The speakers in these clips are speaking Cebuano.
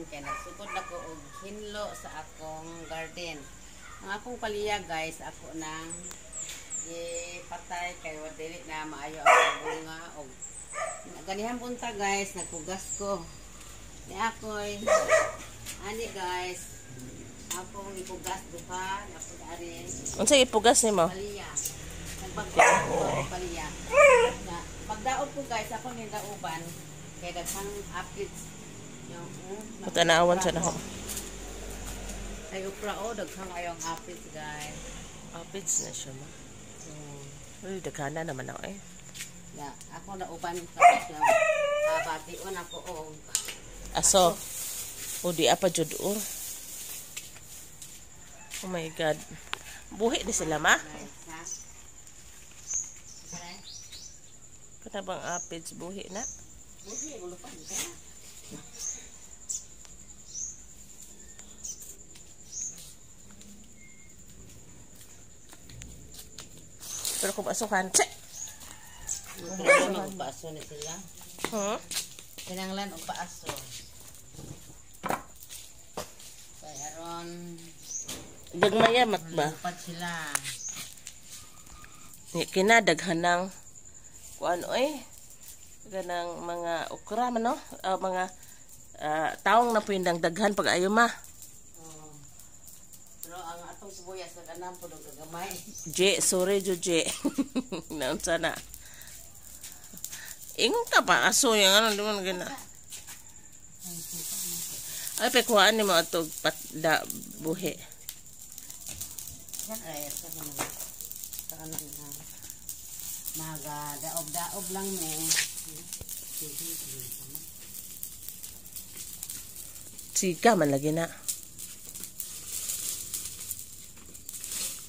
Garden kay nagsugod na ko og hinlo sa akong garden. Ang akong paliya, guys, ako nang gipatay kay dili na maayo ang bunga og ganihan punta, guys, nagpugas ko. Ni ako'y ani, guys, akong ipugas duha, ako ari. Unsa ipugas nimo? Paliya. Nagpagdaog ko og paliya. Na, pagdaog ko, guys, ako ni dauban kay daghang aphids. Yung Patanawan sa nako. Ay ukra o daghang ayong aphids, guys. Aphids na siya, ma. Uy, daghana naman ako eh. Ya, ako nauban tapos na bation ako og aso. O di apa jud o. Oh my God. Buhi ni sila, ma? Guys, ha? Pare? Kana bang aphids buhi na? Buhi ulupan ka. Pero kung asuhan, tse! Kinahanglan og paaso ni sila. Huh? Kinahanglan og paaso. Kay aron Gagmaya mat ba? lupad sila. Ni kinadaghanang kuan oy. Ganang mga okra man no? Mga taong na pindang daghan pag ayo, ma. Oh. Pero ang atong sibuyas nag-anam po og gamay. J, sorry jo J. Naunsa na. Ingon ka pa aso yung ano di man gina. Ay pekuhaan nimo atog patda buhi. Yan ay sa mga sa ano na naga daob-daob lang me. Siga man lagi na.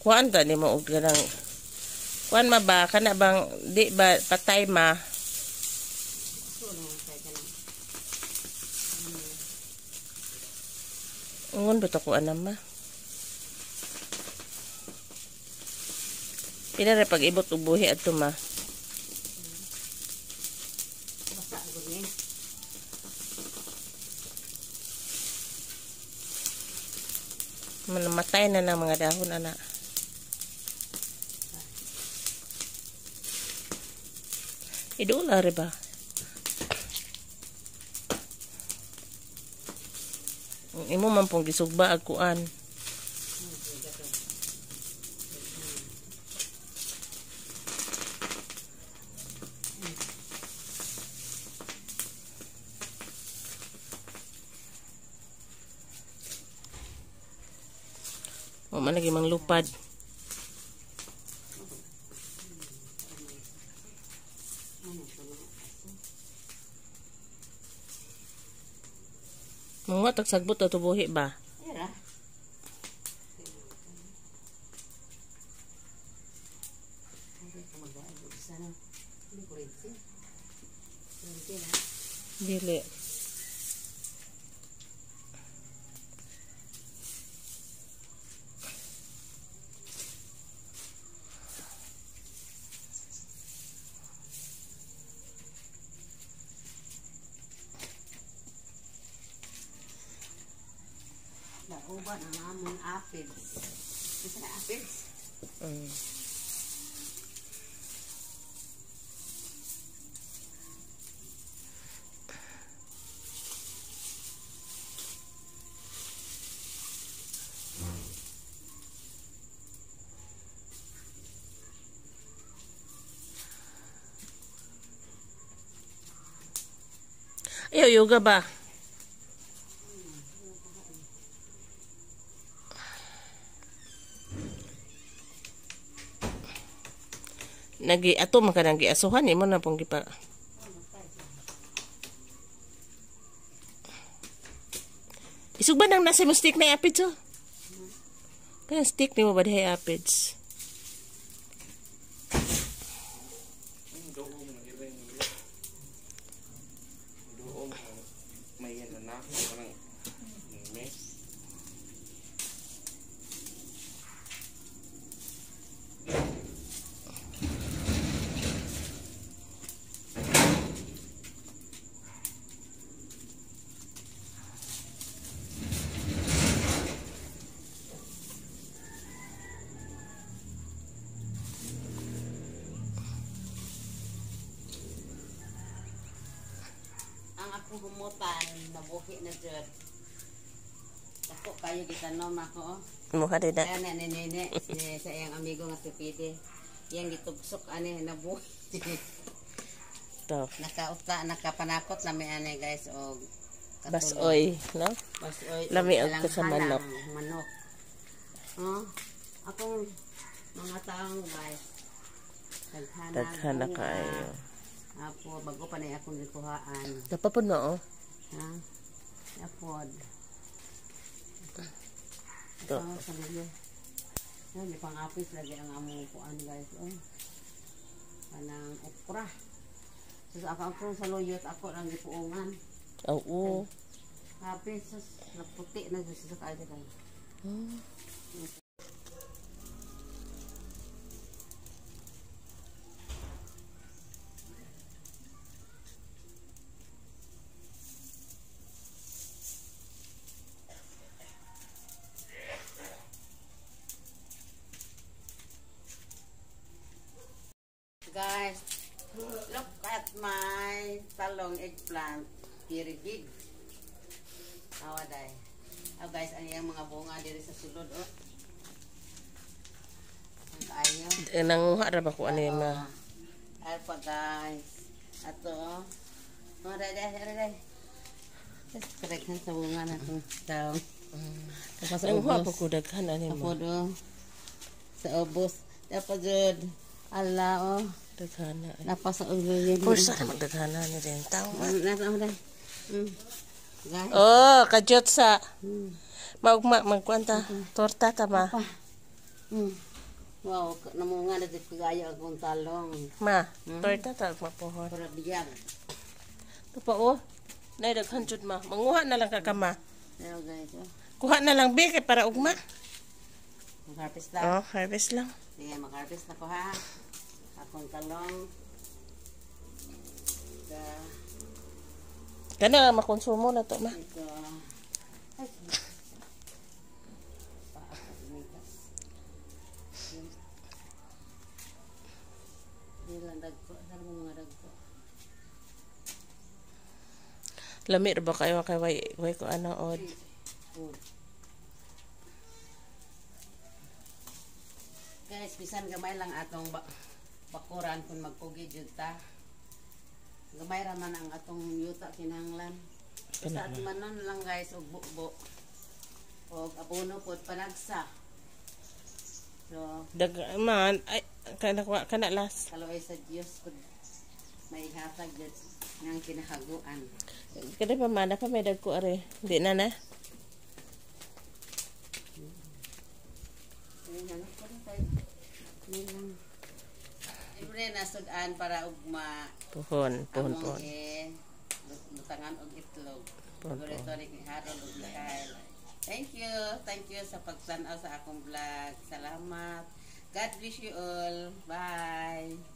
Kuan ta nimo og ganang kuan ma ba kana bang di ba patay, ma? So no kay kanang Ingon ba to kuan na, ma? Pila ra pag ibot og buhi adto, ma? Basa gud ni. Namatay na ng mga dahon ana. Idula rin ba? Ang imo man pong gisugba ag kuan. Wa man lagi manglupad. Mga tagsagbot o tubuhi ba? Ira. Dili. Dauban ang among aphids. Isa na aphids? Mm. Ayaw, yoga ba? Nagi ato man kanang giasuhan imo na pong gipa. Isugba nang nasa mo stick na aphids oh. Kaya stick nimo ba dihay aphids? Doon may anak parang may Akong humutan, nabuhi na jud. Dako kayo gitanom ako. Mukha din na. Kaya na ni Nene, si, sa iyang amigo nga si Pide. Iyang gitugsok ani nabuhi. To. Nakauta, nakapanakot na may ani guys og katulog. Basoy, no? Basoy. Lami og ka sa manok. Manok. Oh, akong mga taong guys. Daghana. Daghana bunga. kaayo. Apo, bago pa na akong gikuhaan. Napapod mo, oh. Ha? Apod. To. Oh, sa luyo. Yan, di pang apis lagi ang among kuan guys. Oh. Kanang okra. Sus ako ako sa luyot ako lang gipuungan. Oo. Apis sus naputi na jud sa kaayo guys. Guys, look at my talong eggplant. Very big. Awa day. Oh guys, ang iyang mga bunga diri sa sulod oh. Ang kaayo. Eh, nanguha ra ba ko ano yun, ma? Ay pa guys. Ato oh. Oh, day day, day day. Kadaghan sa bunga na itong taong. Tapos sa Nanguha ubos. po ko daghan ani Apo mo. do. Sa ubos. Dapat jud. Ala oh. Daghana. Ay. Napa sa ulo yun. Pursa na magdaghana ni rin tao ma. Nasa mo day. Guys. Oh, kadyot sa maugma magkwanta torta ta ma. Pa. Wow, namunga na dito kagaya akong talong. Ma, torta ta ugma pohon. Para biyag. Ito pa oh. Nay daghan jud ma. Manguha na lang ka ma. Pero guys, oh. Kuha na lang be kay para ugma. Mag-harvest na. Oh, harvest lang. Sige, mag-harvest na ko ha. Akong talong. Da, Kana makonsumo na to ma. ito. Ay, pa ako tumigas. Hindi lang dagko. Saan mo mga dagko? Lami ra ba kayo kay way way ko ano od. Oh. Guys, bisan gamay lang atong bakuran kung magkugi jud ta. Gamay ra man ang atong yuta kinahanglan. Basta at manon lang guys og bubo. Og abono pod panagsa. So, Dag man ay kana kuha kana last. kaluoy sa Dios pud may hatag jud nang kinahaguan. Kada pa man pa may dagko are. Di na na. Ayun, ano po rin tayo. Ayun lang. Siyempre, nasud-an para ugma Pohon, pohon, among pohon. eh, butangan og itlog. Pohon, Paborito ni Harold ug Kyle. Thank you. Thank you sa pagtan-aw sa akong vlog. Salamat. God bless you all. Bye.